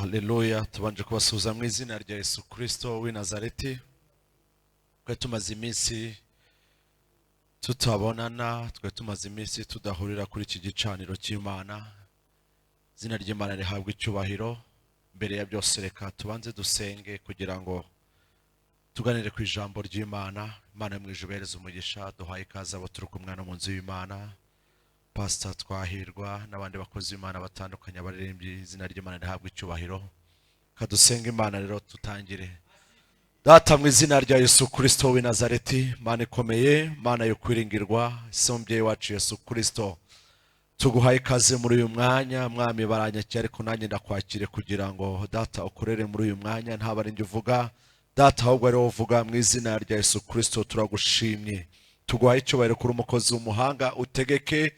Haleluya! Tubanje kubasuhuza mu izina rya Yesu Kirisito w'i Nazareti. Twe tumaze iminsi tutabonana, twe tumaze iminsi tudahurira kuri iki gicaniro cy'Imana. Izina ry'Imana rihabwa icyubahiro. Mbere ya byose, reka tubanze dusenge kugira ngo tuganire ku ijambo ry'Imana. Imana yo mu ijuru ibahereze umugisha. Duhaye ikaze abo turi kumwe no mu nzu y'Imana, Pasita Twahirwa n'abandi bakozi b'Imana batandukanye, abaririmbyi. Izina ry'Imana rihabwa icyubahiro. Kadusenga Imana rero, tutangire. Data, mu izina rya Yesu Kirisito w'i Nazareti, Mana ikomeye, Mana yo kwiringirwa, ise umubyeyi wacu Yesu Kirisito, tuguhaye ikaze muri uyu mwanya. Mwami, baranyakira, ariko nanjye ndakwakire kugira ngo, Data, ukorere muri uyu mwanya. Ntaba ari njye uvuga, Data, ahubwo ari wowe uvuga. Mu izina rya Yesu Kirisito turagushimye, tuguhaye icyubahiro kuri umukozi w'umuhanga. Utegeke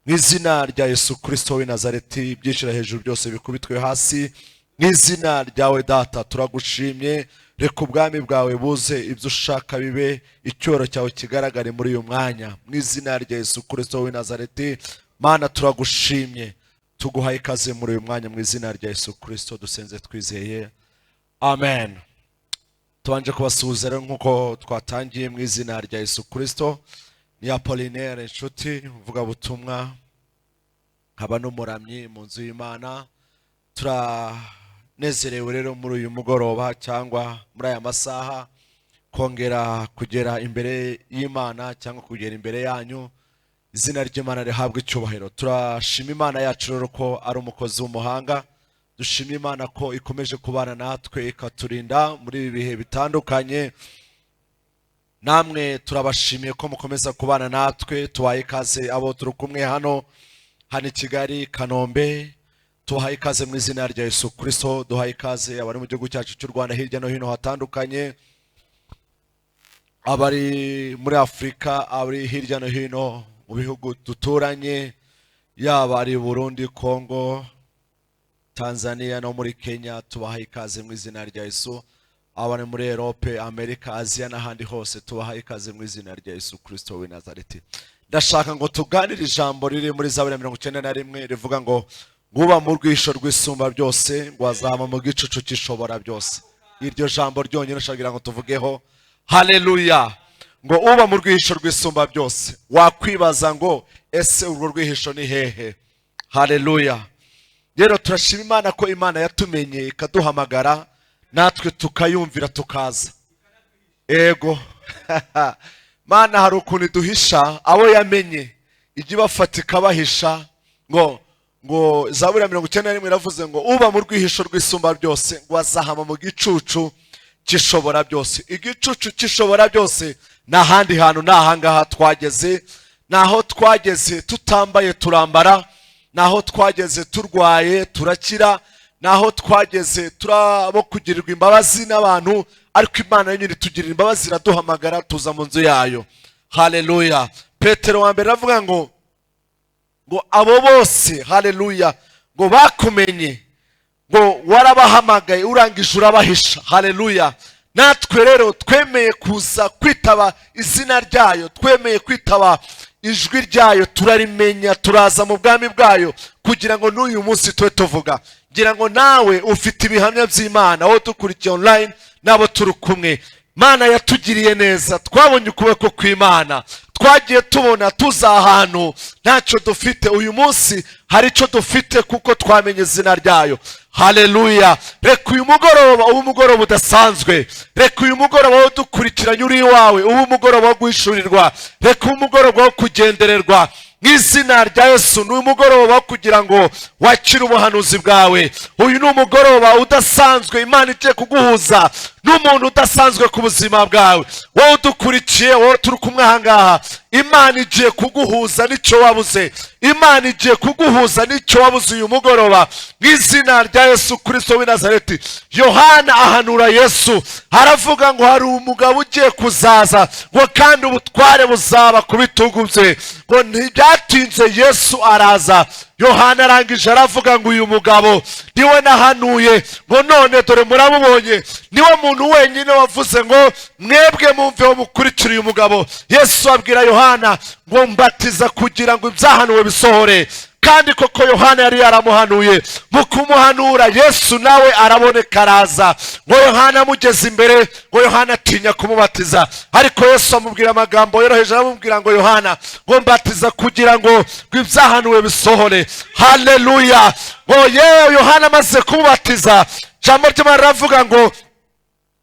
mu izina rya Yesu Kirisito w'i Nazareti, ibyishyira hejuru byose bikubitwe hasi mu izina ryawe. Data, turagushimye. Reka ubwami bwawe buze, ibyo ushaka bibe, icyubahiro cyawe kigaragare muri uyu mwanya mu izina rya Yesu Kirisito w'i Nazareti. Mana, turagushimye, tuguhaye ikaze muri uyu mwanya. Mu izina rya Yesu Kirisito dusenze twizeye, amen. Tubanje kubasuhuza rero nk'uko twatangiye mu izina rya Yesu Kirisito. Ni Apollinaire Inshuti, umuvugabutumwa nkaba n'umuramyi mu nzu y'Imana. Turanezerewe rero muri uyu mugoroba cyangwa muri aya masaha kongera kugera imbere y'Imana cyangwa kugera imbere yanyu. Izina ry'Imana rihabwa icyubahiro. Turashima Imana yacu rero ko ari umukozi w'umuhanga. Dushima Imana ko ikomeje kubana natwe, ikaturinda muri ibi bihe bitandukanye. Namwe turabashimiye ko mukomeza kubana natwe. Tubaye ikaze abo turi kumwe hano i Kigali, Kanombe. Tubahaye ikaze mu izina rya Yesu Kirisito. Duhaye ikaze abari mu gihugu cyacu cy'u Rwanda, hirya no hino hatandukanye, abari muri Afurika, abari hirya no hino mu bihugu duturanye, yaba ari Burundi, Kongo, Tanzania no muri Kenya. Tubahaye ikaze mu izina rya Yesu. Abari muri Erope, Amerika, Aziya n'ahandi hose, tubahaye ikaze mu izina rya Yesu Kirisito w'i Nazareti. Ndashaka ngo tuganire ijambo riri muri Zaburi ya 91, rivuga ngo nguba mu rwisho rw'Isumba byose, ngo azama mu gicucu cy'Ishobora byose. Iryo jambo ryonyine nshaka ngo tuvugeho. Haleluya! Ngo uba mu rwihisho rw'Isumba byose. Wakwibaza ngo ese urwo rwihisho ni hehe? Haleluya! Rero turashima Imana ko Imana yatumenye, ikaduhamagara, natwe tukayumvira, tukaza. Ego Mana, hari ukuntu iduhisha. Abo yamenye ijya ibafata ikabahisha. Ngo Zaburi ya 91 iravuze ngo uba mu rwihisho rw'Isumba byose ngo azahama mu gicucu cy'Ishobora byose. Igicucu cy'Ishobora byose ni ahandi hantu, ni ahangaha twageze, ni aho twageze tutambaye turambara, ni aho twageze turwaye turakira, ni aho twageze turabo kugirirwa imbabazi n'abantu, ariko Imana yonyine itugirira imbabazi, iraduhamagara, tuza mu nzu yayo. Haleluya! Petero wa mbere aravuga ngo abo bose, haleluya, ngo bakumenye, ngo warabahamagaye, urangije urabahisha. Haleluya! Natwe rero twemeye kuza kwitaba izina ryayo, twemeye kwitaba ijwi ryayo, turarimenya, turaza mu bwami bwayo kugira ngo n'uyu munsi tube tuvuga. Ngira ngo nawe ufite ibihamya by'Imana, wowe dukurikiye online n'abo turi kumwe. Mana yatugiriye neza, twabonye ukuboko kw'Imana. Twagiye tubona tuza ahantu ntacyo dufite, uyu munsi hari icyo dufite kuko twamenye izina ryayo. Haleluya! Reka uyu mugoroba ube umugoroba udasanzwe. Reka uyu mugoroba wo dukurikiranye uri iwawe ube umugoroba wo guhishurirwa. Reka ube umugoroba wo kugendererwa mu izina rya Yesu. Ni umugoroba wo kugira ngo wakire ubuhanuzi bwawe. Uyu ni umugoroba udasanzwe, Imana igiye kuguhuza n'umuntu udasanzwe ku buzima bwawe. Wowe udukurikiye, wowe turi kumwe ahangaha, Imana igiye kuguhuza n'icyo wabuze. Imana igiye kuguhuza n'icyo wabuze uyu mugoroba mu izina rya Yesu Kirisito w'i Nazareti. Yohana ahanura Yesu, aravuga ngo hari umugabo ugiye kuzaza, ngo kandi ubutware buzaba ku bitugu bye. Ngo ntibyatinze Yesu araza. Yohana arangije aravuga ngo uyu mugabo niwe nahanuye, ngo none dore muramubonye. Niwe muntu wenyine wavuze ngo mwebwe mumveho, mukurikire uyu mugabo. Yesu abwira Yohana ngo mbatiza kugira ngo ibyahanuwe bisohore. Kandi koko Yohana yari yaramuhanuye. Mu kumuhanura, Yesu nawe araboneka, araza. Ngo Yohana amugeze imbere, ngo Yohana atinya kumubatiza, ariko Yesu amubwira amagambo yoroheje, aramubwira ngo: "Yohana, ngo mbatiza kugira ngo ibyahanuwe bisohore." Haleluya! Ngo yewe Yohana amaze kumubatiza, ijambo ry'Imana riravuga ngo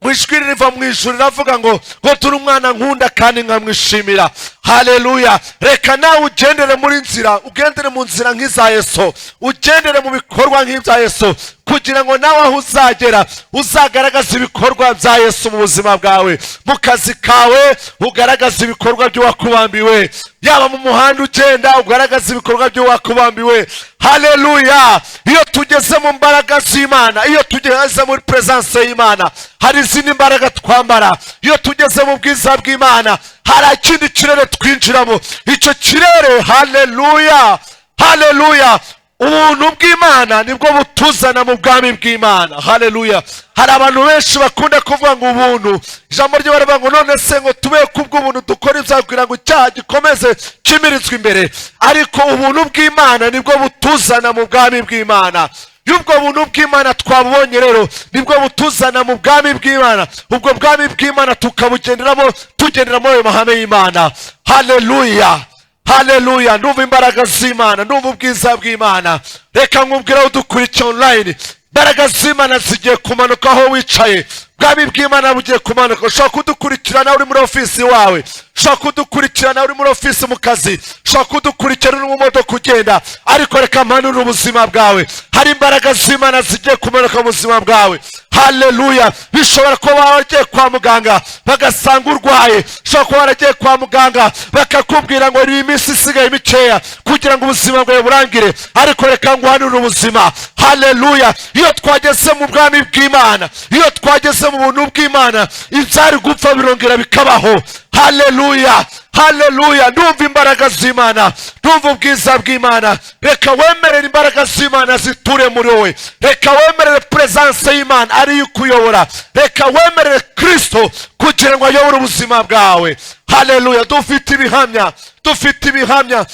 mu ijwi riva mu ijuru riravuga ngo: "Turi umwana nkunda kandi nkamwishimira." Haleluya! Reka nawe ugendere muri nzira, ugendere mu nzira nk'iza Yesu, ugendere mu bikorwa nk'ibya Yesu, kugira ngo nawe aho uzagera uzagaragaze ibikorwa bya Yesu mu buzima bwawe. Mu kazi kawe ugaragaza ibikorwa by'uwakubambiwe, yaba mu muhanda ugenda ugaragaza ibikorwa by'uwakubambiwe. Haleluya! Iyo tugeze mu mbaraga z'Imana, iyo tugeze muri presence y'Imana, hari izindi mbaraga twambara. Iyo tugeze mu bwiza bw'Imana, hari ikindi kirere twinjiramo. Icyo kirere, haleluya, haleluya, ubuntu bw'Imana nibwo butuzana mu bwami bw'Imana. Haleluya! Hari abantu benshi bakunda kuvuga ngo ubuntu, ijambo ryo baravuga ngo: "None se ngo tube kubw'ubuntu dukora ibyaha kugira ngo icyaha gikomeze kimirizwe imbere?" Ariko ubuntu bw'Imana nibwo butuzana mu bwami bw'Imana. Iyo ubwo buntu bw'Imana twabubonye rero, nibwo butuzana mu bwami bw'Imana. Ubwo bwami bw'Imana tukabugenderamo, tugendera muri ayo mahame y'Imana. Haleluya, haleluya! Ndumva imbaraga z'Imana, ndumva ubwiza bw'Imana. Reka nkubwire aho udukurikiye online, imbaraga z'Imana zigiye kumanuka aho wicaye. Bwami bw'Imana bugiye kumanuka. Ushobora kudukurikirana uri muri ofisi wawe, ushobora kudukurikirana uri muri ofisi mu kazi, ushobora kudukurikirana uri mu modoka ugenda, ariko reka mpanure ubuzima bwawe. Hari imbaraga z'Imana zigiye kumanuka mu buzima bwawe. Haleluya! Bishobora kuba waragiye kwa muganga bagasanga urwaye, ushobora kuba waragiye kwa muganga bakakubwira ngo ni iminsi isigaye mikeya kugira ngo ubuzima bwawe burangire, ariko reka nguhanure ubuzima. Haleluya! Iyo twageze mu bwami bw'Imana, iyo twageze mu buntu bw'Imana, ibyari gupfa birongera bikabaho. Haleluya, haleluya! Ndumva imbaraga z'Imana, ndumva ubwiza bw'Imana. Reka wemerere imbaraga z'Imana ziture muri wowe. Reka wemerere presence y'Imana ariyo ikuyobora. Reka wemerere Kristo kugira ngo ayobore ubuzima bwawe. Haleluya! Dufite ibihamya, dufite ibihamya,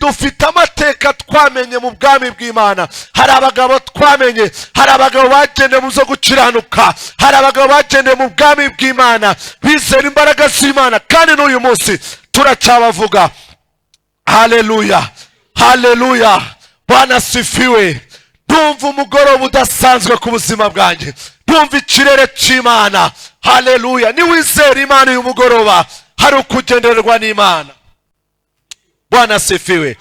dufite amateka twamenye mu bwami bw'Imana. Hari abagabo twamenye, hari abagabo bagendeye mu zo gukiranuka, hari abagabo bagendeye mu bwami bw'Imana, bizera imbaraga z'Imana, kandi n'uyu munsi turacyabavuga. Haleluya, haleluya! Bwana sifiwe! Ndumva umugoroba udasanzwe ku buzima bwanjye, ndumva ikirere cy'Imana. Haleluya! Niwizera Imana uyu mugoroba, hari ukugendererwa n'Imana. Bwana sifiwe!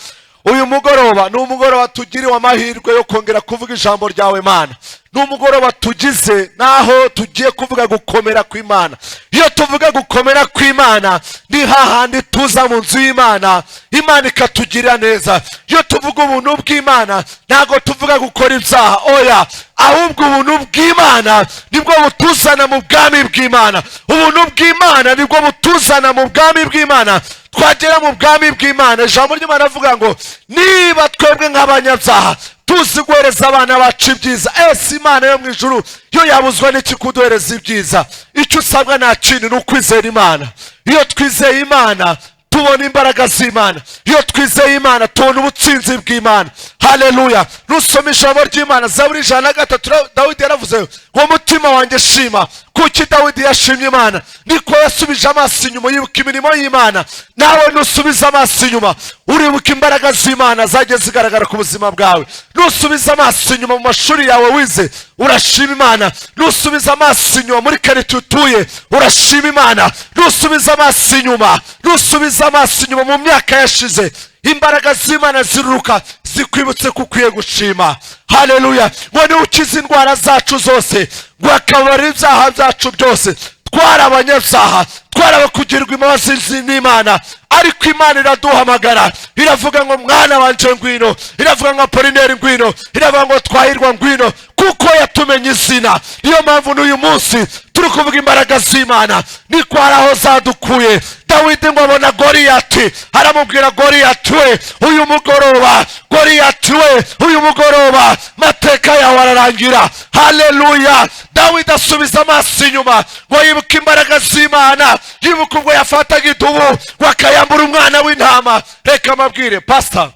Uyu mugoroba ni umugoroba tugiriwe amahirwe yo kongera kuvuga ijambo ryawe, Mana. Ni umugoroba tugize naho tugiye kuvuga gukomera kw'Imana. Iyo tuvuga gukomera kw'Imana, ni hahandi tuza mu nzu y'Imana, Imana ikatugirira neza. Iyo tuvuga ubuntu bw'Imana, ntabwo tuvuga gukora ibyaha, oya, ahubwo ubuntu bw'Imana nibwo butuzana mu bwami bw'Imana. Ubuntu bw'Imana nibwo butuzana mu bwami bw'Imana. Twagera mu bwami bw'Imana, ijambo ry'Imana avuga ngo: "Niba twebwe nk'abanyabyaha tuzi guhereza abana bacu ibyiza, ese Imana yo mu ijuru yo yabuzwa n'iki kuduhereza ibyiza?" Icyo usabwa nta kindi, ni ukwizera Imana. Iyo twizeye Imana, tubona imbaraga z'Imana. Iyo twizeye Imana, tubona ubutsinzi bw'Imana. Haleluya! Nusoma ijambo ry'Imana, Zaburi 103, Dawidi yaravuze ngo: "Umutima wanjye, shima." Kuki Dawidi yashimye Imana? Niko yasubije amaso inyuma yibuka imirimo y'Imana. Nawe nusubiza amaso inyuma, uribuka imbaraga z'Imana zagiye zigaragara ku buzima bwawe. Nusubiza amaso inyuma mu mashuri yawe wize, urashima Imana. Nusubiza amaso inyuma muri karitsiye utuye, urashima Imana. Nusubiza amaso inyuma, nusubiza amaso inyuma mu myaka yashize, imbaraga z'Imana ziruruka zikwibutse ko ukwiye gushima. Haleluya! Ngo niwe ukiza indwara zacu zose, ngo akabara ibyaha byacu byose. Twari abanyabyaha, twari abakugirwa imbabazi n'Imana, ariko Imana iraduhamagara, iravuga ngo: "Mwana wanje, ngwino." Iravuga ngo: "Apolineri, ngwino." Iravuga ngo: "Twahirwa, ngwino," kuko yatumenye izina. Niyo mpamvu n'uyu munsi turi kuvuga imbaraga z'Imana, niko hari aho zadukuye. Dawidi ngo abona Goriyati, aramubwira: "Goriyati we, uyu mugoroba, Goriyati we, uyu mugoroba mateka yawe ararangira." Haleluya! Dawidi asubiza amaso inyuma ngo yibuke imbaraga z'Imana, yibuke ubwo yafataga idubu ngo akayambura umwana w'intama. Reka amabwire pasita.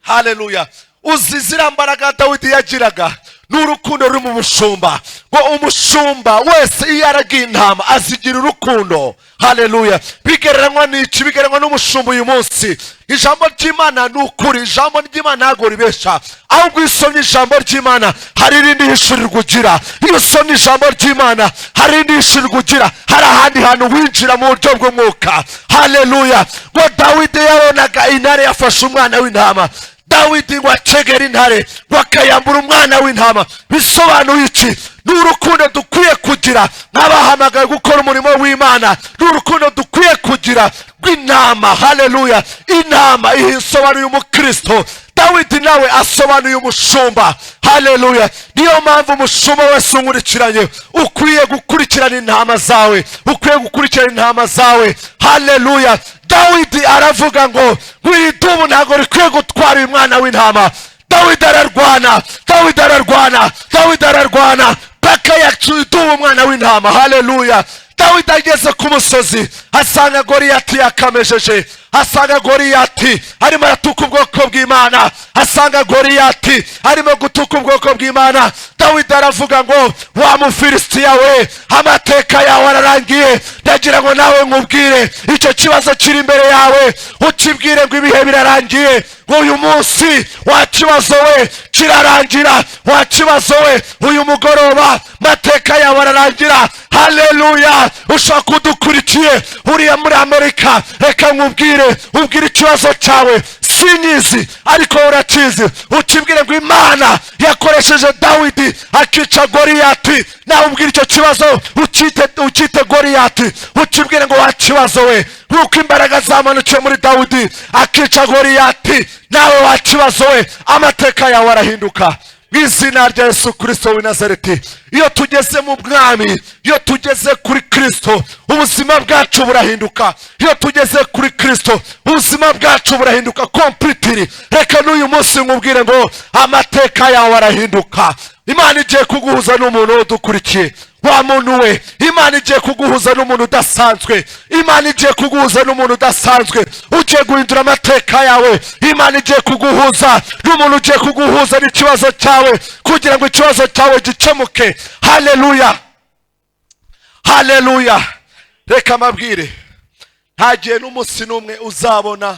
Haleluya! Uzi ziriya mbaraga Dawidi yagiraga ni urukundo ruri mu mushumba, ngo umushumba wese iyo aragiye intama azigira urukundo. Haleluya! Bigereranywa n'iki? Bigereranywa n'umushumba. Uyu munsi ijambo ry'Imana ni ukuri, ijambo ry'Imana ntabwo ribesha. Ahubwo iyo usomye ijambo ry'Imana hari irindi hishurirwa ugira. Iyo usomye ijambo ry'Imana hari irindi hishurirwa ugira, hari ahandi hantu winjira mu buryo bw'umwuka. Haleluya! Ngo Dawidi yabonaga intare yafashe umwana w'intama, Dawidi ngo acegera intare, ngo akayambura umwana w'intama. Bisobanuye iki? Ni urukundo dukwiye kugira nk'abahamagaye gukora umurimo w'Imana, ni urukundo dukwiye kugira rw'intama. Haleluya! Intama isobanuye umukristo, Dawidi nawe asobanuye umushumba. Haleluya! Niyo mpamvu umushumba wese unkurikiranye ukwiye gukurikirana intama zawe, ukwiye gukurikirana intama zawe. Haleluya! Dawidi aravuga ngo iri dubu ntabwo rikwiye gutwara uyu mwana w'intama. Dawidi ararwana, Dawidi ararwana, Dawidi ararwana paka yacuye idubu umwana w'intama. Haleluya! Dawidi ageze ku musozi asanga Goriyati yakamejeje, asanga Goriyati arimo aratuka ubwoko bw'Imana, asanga Goriyati arimo gutuka ubwoko bw'Imana. Dawidi aravuga ngo: "Wa Mufilisitiya we, amateka yawe ararangiye." Ndagira ngo nawe nkubwire, icyo kibazo kiri imbere yawe ukibwire ngo ibihe birarangiye, ngo uyu munsi wa kibazo we kirarangira, wa kibazo we uyu mugoroba mateka yawe ararangira. Haleluya! Ushobora kudukurikiye uriya muri Amerika, reka nkubwire, ubwire ikibazo cyawe, sinyizi ariko urakizi, ukibwire ngo Imana yakoresheje Dawidi akica Goriyati. Nawe ubwire icyo kibazo, ukite Goriyati, ukibwire ngo: "Wa kibazo we, nk'uko imbaraga zamanukiye muri Dawidi akica Goriyati, nawe wa kibazo we, amateka yawe arahinduka mu izina rya Yesu Kirisito w'i Nazareti." Iyo tugeze mu bwami, iyo tugeze kuri Kirisito, ubuzima bwacu burahinduka. Iyo tugeze kuri Kirisito ubuzima bwacu burahinduka completely. Reka n'uyu munsi nkubwire ngo amateka yawe arahinduka. Imana igiye kuguhuza n'umuntu udukurikiye. Wa muntu we, Imana igiye kuguhuza n'umuntu udasanzwe. Imana igiye kuguhuza n'umuntu udasanzwe ugiye guhindura amateka yawe. Imana igiye kuguhuza n'umuntu ugiye kuguhuza n'ikibazo cyawe kugira ngo ikibazo cyawe gikemuke. Haleluya, haleluya! Reka amabwire, nta gihe n'umunsi n'umwe uzabona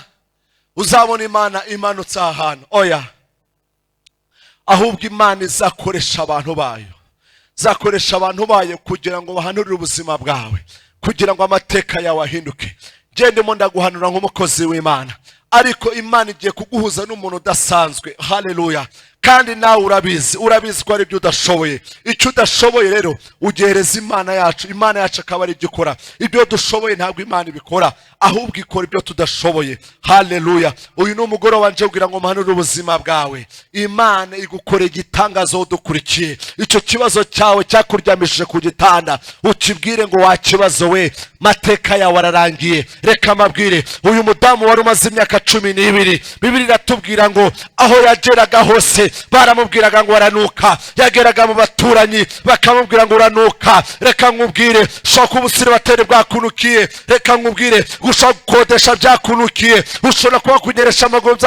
Imana imanutse aha hantu, oya. Ahubwo Imana izakoresha abantu bayo, izakoresha abantu bayo kugira ngo bahanurire ubuzima bwawe, kugira ngo amateka yawe ahinduke. Ngendemo ndaguhanura nk'umukozi w'Imana, ariko Imana igiye kuguhuza n'umuntu udasanzwe. Haleluya! Kandi nawe urabizi, urabizi ko ari ibyo udashoboye. Icyo udashoboye rero ugihereza Imana yacu, Imana yacu akaba ari ibyo ikora. Ibyo dushoboye ntabwo Imana ibikora, ahubwo ikora ibyo tudashoboye. Haleluya! Uyu ni umugoroba nje kugira ngo mpanure ubuzima bwawe, Imana igukore igitangazo. Udukurikiye, icyo kibazo cyawe cyakuryamishije ku gitanda, ukibwire ngo: "Wa kibazo we, mateka yawe ararangiye." Reka amabwire, uyu mudamu wari umaze imyaka 12, Bibiri iratubwira ngo aho yageraga hose baramubwiraga ngo aranuka. Yageraga mu baturanyi bakamubwira ngo uranuka. Reka nkubwire, ushobora kuba ubusiribateri bwakunukiye. Reka nkubwire, ushobora gukodesha byakunukiye, ushobora kuba kunyeresha amaguru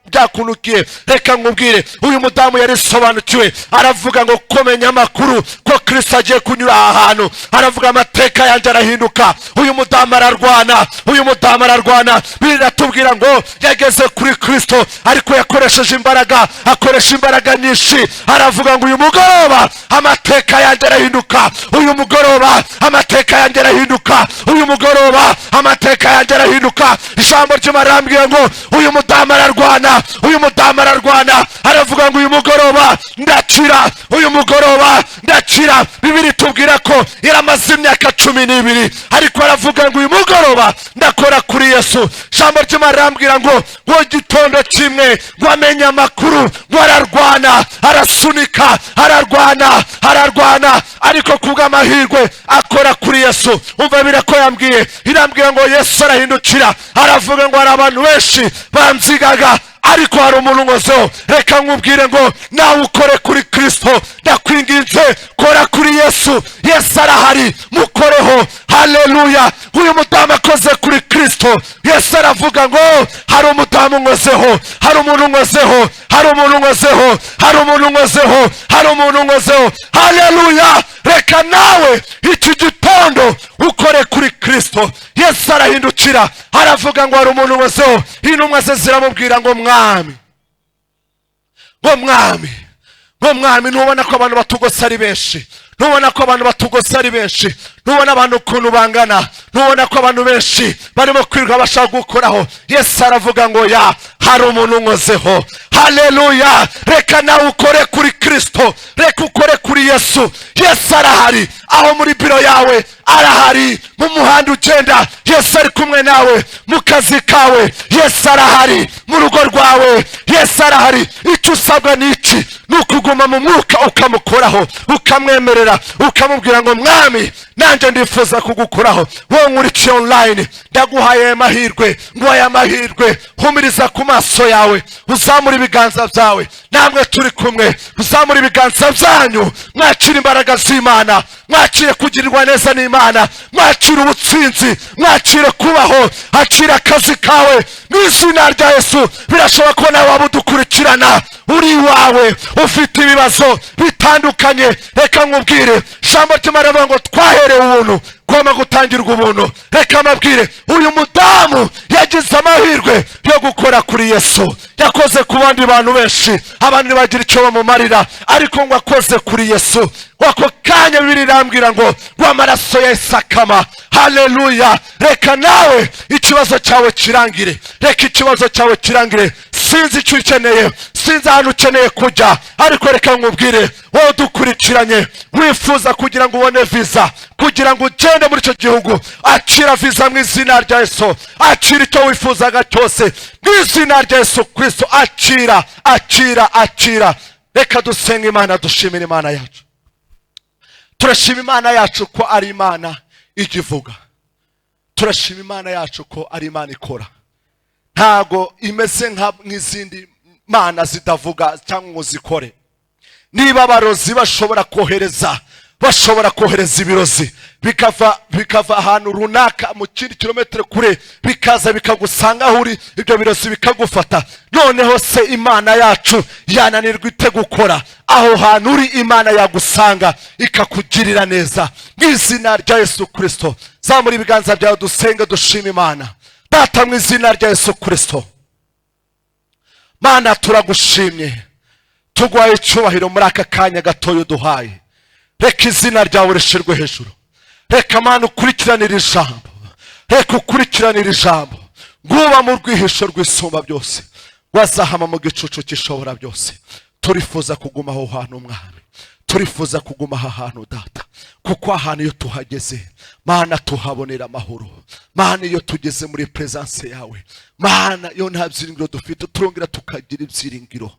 byakunukiye. Reka nkubwire, uyu mudamu yarisobanukiwe, aravuga ngo komenya amakuru ko Kirisito agiye kunyura aha hantu, aravuga amateka yanjye arahinduka. Uyu mudamu ararwana, uyu mudamu ararwana. Biratubwira ngo yageze kuri Kirisito, ariko yakoresheje imbaraga, akoresha imbaraga nyinshi. Aravuga ngo uyu mugoroba amateka yanjye arahinduka, uyu mugoroba amateka yanjye arahinduka, uyu mugoroba amateka yanjye arahinduka. Ijambo ry'Imana rirambwira ngo uyu mudamu ararwana, uyu mudamu ararwana, aravuga ngo uyu mugoroba ndakira, uyu mugoroba ndakira. Bibiri tubwira ko yaramaze imyaka 12, ariko aravuga ngo uyu mugoroba ndakora kuri Yesu. Ijambo ry'Imana rirambwira ngo gitondo kimwe ngo amenye amakuru, ngo ararwana, arasunika, ararwana, ararwana, ariko kubw'amahirwe akora kuri Yesu. Umva birako yambwiye, irambwira ngo Yesu arahindukira, aravuga ngo hari abantu benshi banzigaga, ariko hari umuntu nkozeho. Reka nkubwire ngo nawe ukore kuri Kirisito. Ndakwinginze, kora kuri Yesu. Yesu arahari, mukoreho. Haleluya! Haleluya! Uyu mudamu akoze kuri Kristo, Yesu aravuga ngo: "Hari umudamu unkozeho, hari umuntu unkozeho, hari umuntu unkozeho, hari umuntu unkozeho, hari umuntu unkozeho." Haleluya! Reka nawe iki gitondo ukore kuri Kristo. Yesu arahindukira, aravuga ngo: "Hari umuntu unkozeho." Intumwa ze ziramubwira ngo: "Mwami, ngo Mwami, ngo Mwami, ntubona ko abantu batugose ari benshi? Ntubona ko abantu batugose ari benshi? Ntubona abantu ukuntu bangana? Ntubona ko abantu benshi barimo kwirirwa bashaka gukoraho?" Yesu aravuga ngo: "Ya, hari umuntu unkozeho." Haleluya! Reka nawe ukore kuri Kristo, reka ukore kuri Yesu. Yesu arahari aho muri biro yawe, arahari mu muhanda ugenda, Yesu ari kumwe nawe mu kazi kawe, Yesu arahari mu rugo rwawe, Yesu arahari. Icyo usabwa ni iki? Ni ukuguma mu mwuka, ukamukoraho, ukamwemerera, ukamubwira ngo: "Mwami, nanjye ndifuza kugukoraho." Wowe nkurikiye online, ndaguhaye aya mahirwe, nguhaye amahirwe. Humiriza ku maso yawe, uzamura ibiganza byawe. Namwe turi kumwe, uzamura ibiganza byanyu, mwakire imbaraga z'Imana, mwakire kugirirwa neza n'Imana, mwakire ubutsinzi, mwakire kubaho, akira akazi kawe mu izina rya Yesu. Birashoboka ko nawe waba udukurikirana uri iwawe, ufite ibibazo bitandukanye. Reka nkubwire, ijambo ry'Imana rivuga ngo twaherewe ubuntu, ngomba gutangirwa ubuntu. Reka mbabwire, uyu mudamu yagize amahirwe yo gukora kuri Yesu. Yakoze ku bandi bantu benshi, abandi bagira icyo bamumarira, ariko ngo akoze kuri Yesu, ako kanya Bibiliya irambwira ngo amaraso ya Yesu akama. Haleluya! Reka nawe ikibazo cyawe kirangire, reka ikibazo cyawe kirangire. Sinzi icyo ukeneye, sinzi ahantu ukeneye kujya, ariko reka nkubwire, wowe udukurikiranye wifuza kugira ngo ubone viza kugira ngo ugende muri icyo gihugu, akira viza mu izina rya Yesu. Akira icyo wifuzaga cyose mu izina rya Yesu Kristo. Akira, akira, akira. Reka dusenga Imana, dushimira Imana yacu. Turashima Imana yacu ko ari Imana ijya ivuga. Turashima Imana yacu ko ari Imana ikora, ntago imeze nk'izindi mana zidavuga cyangwa ngo zikore. Niba abarozi bashobora kohereza ibirozi bikava ahantu runaka mu kindi kilometero kure, bikaza bikagusanga aho uri, ibyo birozi bikagufata, noneho se Imana yacu yananirwa ite gukora? Aho hantu uri Imana yagusanga ikakugirira neza mu izina rya Yesu Kirisito. Zamura ibiganza byawe, dusenge, dushima Imana. Data, mu izina rya Yesu Kirisito, Mana, turagushimye, tuguhaye icyubahiro muri aka kanya gatoya uduhaye. Reka izina ryawe rishyirwe hejuru. Reka, Mana, ukurikiranire ijambo, reka ukurikiranire ijambo. Nguba mu rwihisho rw'Isumba Byose wazahama mu gicucu cy'Ishobora Byose. Turifuza kuguma aho hantu, Mwami, turifuza kuguma aha hantu, Data, kuko ahantu iyo tuhageze, Mana, tuhabonera amahoro. Mana, iyo tugeze muri presence yawe, Mana, iyo nta byiringiro dufite turongera tukagira ibyiringiro.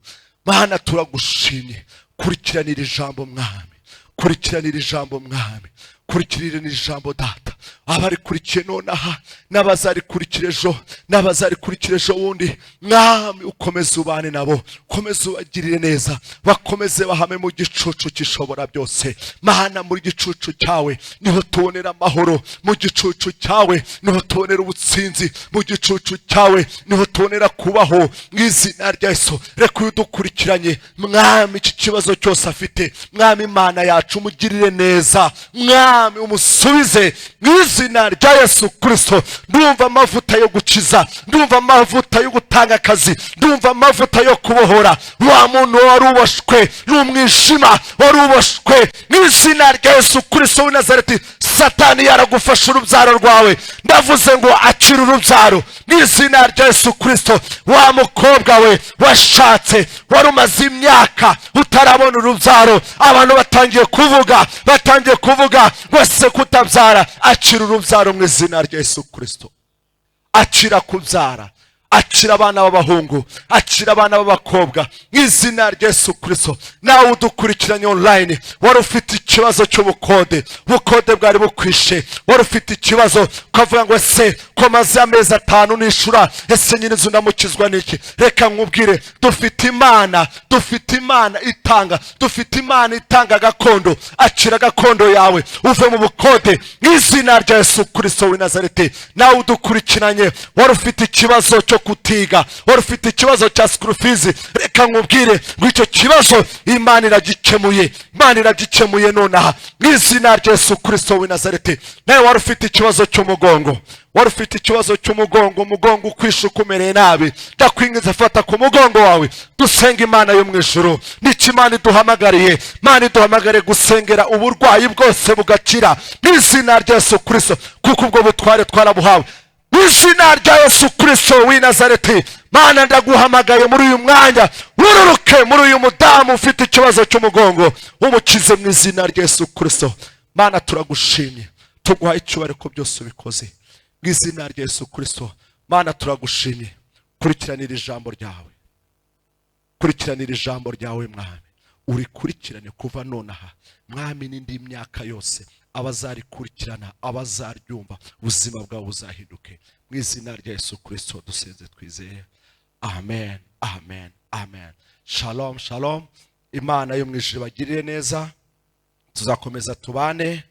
Mana, turagushimye. Kurikiranira ijambo, Mwami, kurikiranira ijambo, Mwami, kurikiranira ijambo, Data. Abarikurikiye nonaha n'abazarikurikira ejo n'abazarikurikira ejo bundi, Mwami, ukomeze ubane nabo, ukomeze ubagirire neza, bakomeze bahame mu gicucu cy'Ishobora Byose. Mana, muri gicucu cyawe niho tubonera amahoro, mu gicucu cyawe niho tubonera ubutsinzi, mu gicucu cyawe niho tubonera kubaho mu izina rya Yesu. Reka uyu udukurikiranye, Mwami, iki kibazo cyose afite, Mwami Imana yacu, umugirire neza, Mwami, umusubize mu izina rya Yesu Kirisito. Ndumva amavuta yo gukiza, ndumva amavuta yo gutanga akazi, ndumva amavuta yo kubohora wa muntu wari uboshwe n'umwijima, wari uboshwe mu izina rya Yesu Kirisito w'i Nazareti. Satani yaragufashe urubyaro rwawe, ndavuze ngo akira urubyaro mu izina rya Yesu Kirisito. Wa mukobwa we washatse, wari umaze imyaka utarabona urubyaro, abantu batangiye kuvuga wese kutabyara, akira urubyaro mu izina rya Yesu Kirisito. Akira kubyara, Akira abana b'abahungu, akira abana b'abakobwa mu izina rya Yesu Kirisito. Nawe udukurikiranye online, wari ufite ikibazo cy'ubukode, ubukode bwari bukwishe, wari ufite ikibazo ukavuga ngo: "Ese ko maze amezi 5 nishura, ese nyine inzu ndamukizwa n'iki?" Reka nkubwire, dufite Imana, dufite Imana itanga, dufite Imana itanga gakondo. Akira gakondo yawe, uve mu bukode mu izina rya Yesu Kirisito w'i Nazareti. Nawe udukurikiranye, wari ufite ikibazo cyo kutiga, wari ufite ikibazo cya school fees, reka nkubwire ngo icyo kibazo Imana iragikemuye, Imana iragikemuye nonaha mu izina rya Yesu Kirisito w'i Nazareti. Nawe wari ufite ikibazo cy'umugongo, wari ufite ikibazo cy'umugongo, umugongo ukwishe, ukumereye nabi, ndakwinginze, fata ku mugongo wawe, dusenga Imana yo mu ijuru. Nicyo Imana iduhamagariye. Imana iduhamagariye gusengera uburwayi bwose bugakira mu izina rya Yesu Kirisito, kuko ubwo butware twarabuhawe mu izina rya Yesu Kirisito w'i Nazareti. Mana, ndaguhamagaye muri uyu mwanya, wururuke muri uyu mudamu ufite ikibazo cy'umugongo, umukize mu izina rya Yesu Kirisito. Mana, turagushimye, tuguha icyubahiro ko byose ubikoze mu izina rya Yesu Kirisito. Mana, turagushimye. Kurikiranira ijambo ryawe, kurikiranira ijambo ryawe, Mwami, urikurikirane kuva nonaha, Mwami, n'indi myaka yose. Abazarikurikirana, abazaryumva, ubuzima bwabo buzahinduke mu izina rya Yesu Kirisito dusenze twizeye, amen, amen, amen. Shalom, shalom. Imana yo mu ijuru ibagirire neza. Tuzakomeza tubane.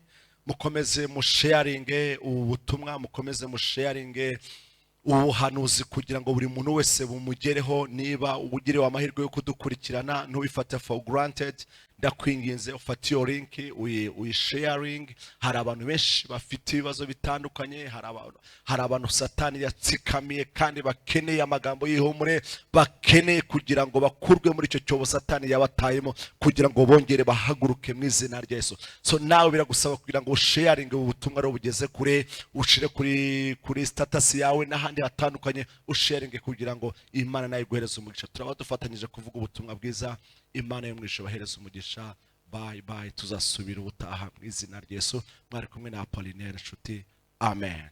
Mukomeze musharinge ubu butumwa, mukomeze musharinge ubuhanuzi kugira ngo buri muntu wese bumugereho. Niba ugiriwe amahirwe yo kudukurikirana, ntubifate for granted. Ndakwinginze, ufate iyo link uyisharinge. Hari abantu benshi bafite ibibazo bitandukanye, hari abantu Satani yatsikamiye kandi bakeneye amagambo y'ihumure, bakeneye kugira ngo bakurwe muri icyo cyobo Satani yabatayemo, kugira ngo bongere bahaguruke mu izina rya Yesu. So nawe biragusaba kugira ngo usharinge ubu butumwa rero bugeze kure, ushire kuri status yawe n'ahandi hatandukanye, usharinge kugira ngo Imana nayo iguhereze umugisha. Turaba dufatanyije kuvuga ubutumwa bwiza. Imana yo mu ijuru ibahereze umugisha. Bye bye, tuzasubira ubutaha mu izina rya Yesu. Mwari kumwe na Apollinaire Nshuti. Amen.